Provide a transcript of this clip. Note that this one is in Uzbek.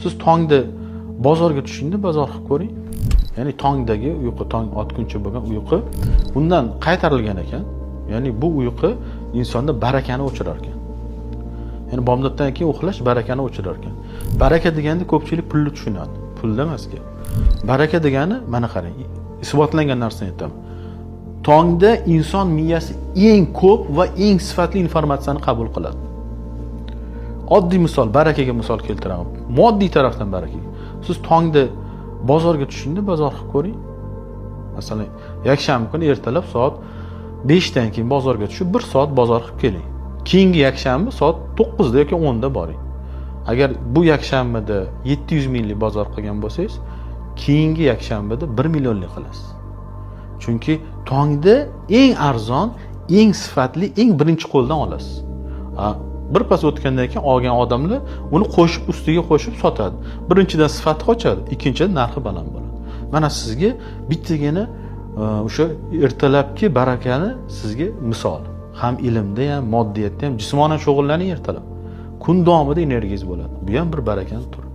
Siz tongda bozorga tushingda bozor qilib ko'ring. Ya'ni tongdagi uyqu, tong otguncha bo'lgan uyqu undan qaytarilgan ekan. Ya'ni bu uyqu insonda barakani o'chirar ekan. Ya'ni bomdoddan keyin uxlash barakani o'chirar ekan. Baraka deganda ko'pchilik pulni tushunadi. Pulda emas gap. Baraka degani, mana qarang, isbotlangan narsani aytaman. Tongda inson miyasi eng ko'p va eng sifatli informatsiyani qabul qiladi. Oddiy misol, barakaga misol keltiraman. Moddiy tarafdan barakaga. Siz tongda bozorga tushingda bozor qilib ko'ring. Masalan, yakshanba kuni ertalab soat 5 dan keyin bozorga tushib, 1 soat bozor qilib keling. Keyingi yakshanba soat 9 da yoki 10 da boring. Agar bu yakshanbada 700 minglik bozor qilgan bo'lsangiz, keyingi yakshanbada 1 millionlik qilasiz. Chunki tongda eng arzon, eng sifatli, eng birinchi qo'ldan olasiz. Bir pas o'tgandan keyin olgan odamlar uni qo'shib, ustiga qo'shib sotadi. Birinchidan sifati qochadi, ikkinchidan narxi baland bo'ladi. Mana sizga bittagina o'sha ertalabki barakani sizga misol. Ham ilmda ham, moddiyatda ham jismonan shug'ullaning ertalab. Kun davomida energiyangiz bo'ladi. Bu ham bir barakani turi.